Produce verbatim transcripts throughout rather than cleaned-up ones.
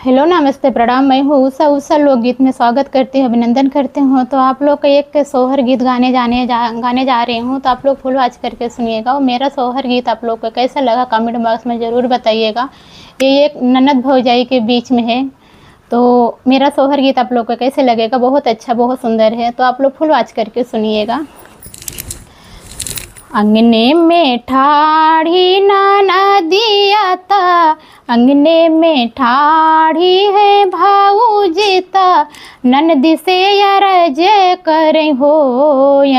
हेलो, नमस्ते, प्रणाम। मैं हूँ उषा। उषा लोकगीत में स्वागत करती हूँ, अभिनंदन करती हूँ। तो आप लोग का एक सोहर गीत गाने जाने जा गाने जा रही हूँ, तो आप लोग फुल वॉच करके सुनिएगा। और मेरा सोहर गीत आप लोग को कैसा लगा, कमेंट बॉक्स में ज़रूर बताइएगा। ये एक ननद भौजाई के बीच में है, तो मेरा सोहर गीत आप लोग को कैसे लगेगा? बहुत अच्छा, बहुत सुंदर है, तो आप लोग फुल वॉच करके सुनिएगा। अंगने में ठाढ़ी ननदिया ता, अंगने में ठाढ़ी है भौजी ता, ननदी से अरज करे हो।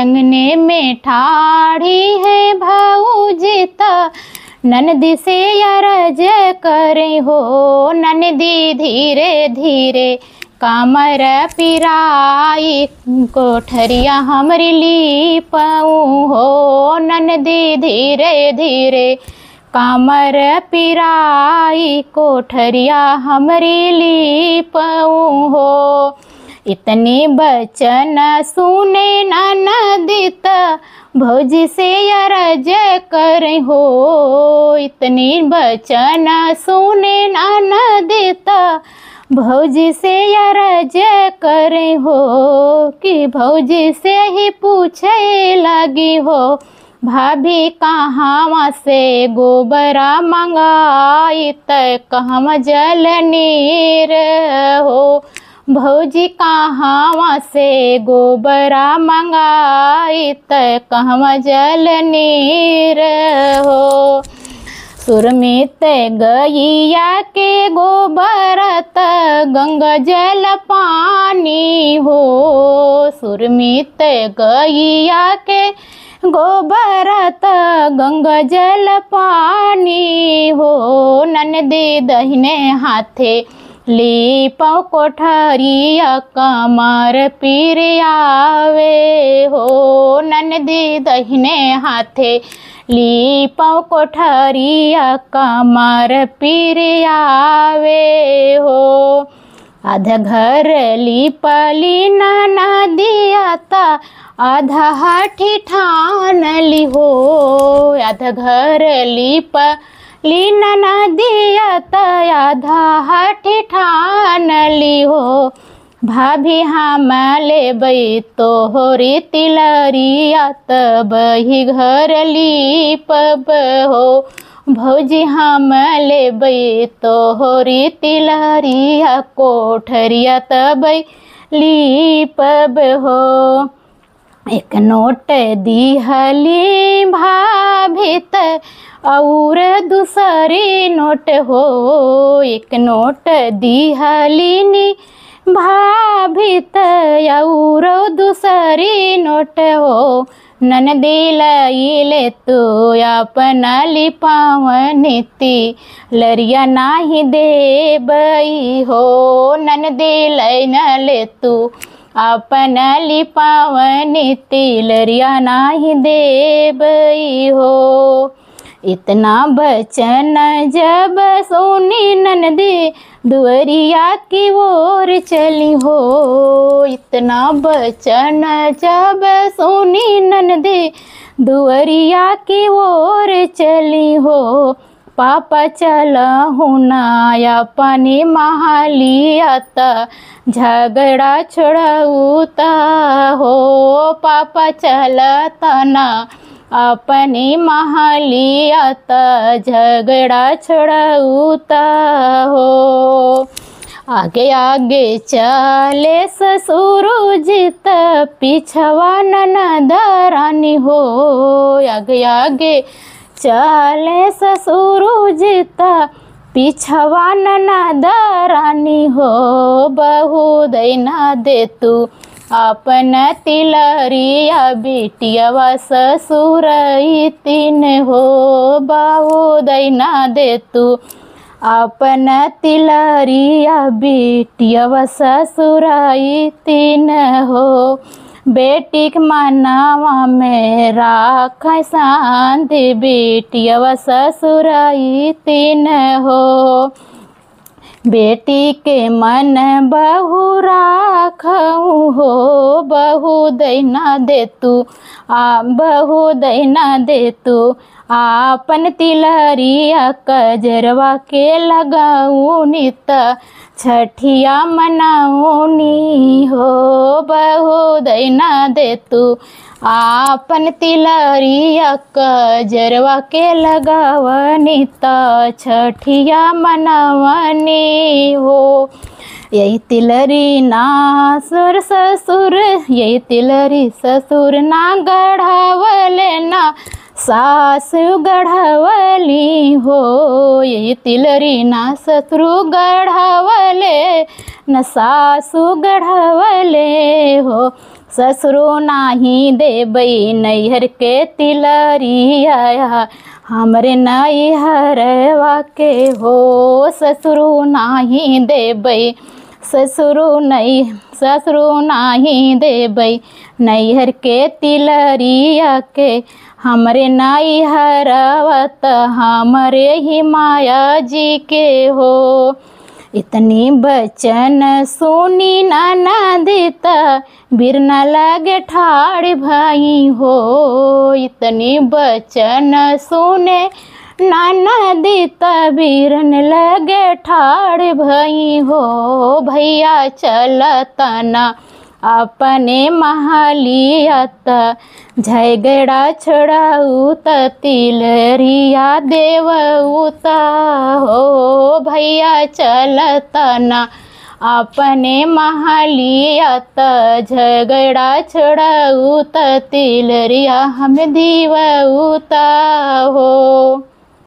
अंगने में ठाढ़ी है भौजी ता, ननदी से अरज करे हो। ननदी धीरे धीरे कमर पिराई, कोठरिया हमरी लीपऊ हो। ननदी धीरे धीरे कमर पिराई, कोठरिया हमरी लीपऊ हो। इतने बचन सुने ननदी त, भौजी से अरज करे हो। इतने बचन सुने ननदी त, भौजी से अरज करे हो, कि भौजी से ही पूछे लगी हो, भाभी कहाँ से गोबरा मंगाई, त कहवा जल नीर हो। भौजी कहाँ से गोबरा मंगाई, त कहवा जल नीर हो। सुरमित गैया के गोबर त गंगा जल पानी हो। सुरमित गैया के गोबर त गंगा जल पानी हो। ननदी दहिने हाथे लीपौ कोठरिया कमर पिरियावे हो। ननदी दहिने हाथे लीपौ कोठरिया कमर पिरियावे हो। आधा घर लीपली ननदिया त आधा हाथी ठान ली हो। आधा घर लीपली ननदिया त आधा हाथी ठान ली हो। भाभी हम लेबै तोहरी तिलरिया, तब ही घर लीपब हो। भौजी हम लेबै तोहरी तिलरिया, कोठरिया तब लीपब हो। एक नोट दिहली भाभी त और दूसरी नोट हो। एक नोट दिहली नी भाभी त और दूसरी नोट हो। ननदी लई ले तू अपन लिपावनी तिलरिया नाही देबई हो। ननदी लई न ले तू अपन लिपावनी तिलरिया नाही देबई हो। इतना बचन जब सुनी ननदी दुअरिया की ओर चली हो। इतना बचन जब सुनी ननदी दुअरिया की ओर चली हो। पापा चलहु ना अपनी महलिया त झगड़ा छोड़उता हो। पापा चलत ना अपनी महलिया त झगड़ा छोड़उता हो। आगे आगे चले ससुर जी त पिछवा ननद रानी हो। आगे आगे चले ससुर जी त पिछवा ननद रानी हो। बहू दैना दे तू अपन तिलरिया बिटियवा ससुर तीन हो। बहू दैना दे तू अपन तिलरिया बिटियवा ससुर तीन हो। बेटी के मनवा में राख शांति बिटियवा ससुर तीन हो। बेटी के मन बहुरा रखऊ हो, बहू दैना दे तू, आ बहू दैना दे तू, आपन तिलरिया कजरवा के लगउनी त छठिया मनउनी हो, बहू दैना दे तू, आपन तिलरिया कजरवा के लगवनी त छठिया मनवनी हो। यही तिलरी ना ससुर, ससुर, यही तिलरी ससुर ना गढ़वले ना सासु गढ़वली हो। यही तिलरी ना ससुर गढ़वले न सासु गढ़वले हो। ससुरो नाही देबै नैहर के तिलरिया, हमरे नैहरवा के हो। ससुरो नाही देबै, ससुरो नहीं, ससुरो नाही देबै नैहर के तिलरिया के, हमरे नैहरवा त हमरे ही माया जी के हो। इतनी बचन सुनी ननदी त बिरना लगे ठाड़ भई हो। इतनी बचन सुने ननदी त बिरन लगे ठाड़ भई हो। भैया चलत ना अपने महलिया त झगड़ा छोड़ाऊ त तिलरिया देवऊ त हो। भैया चलत ना अपने महलिया त झगड़ा छोड़ाऊ त तिलरिया हम दीवऊ त हो।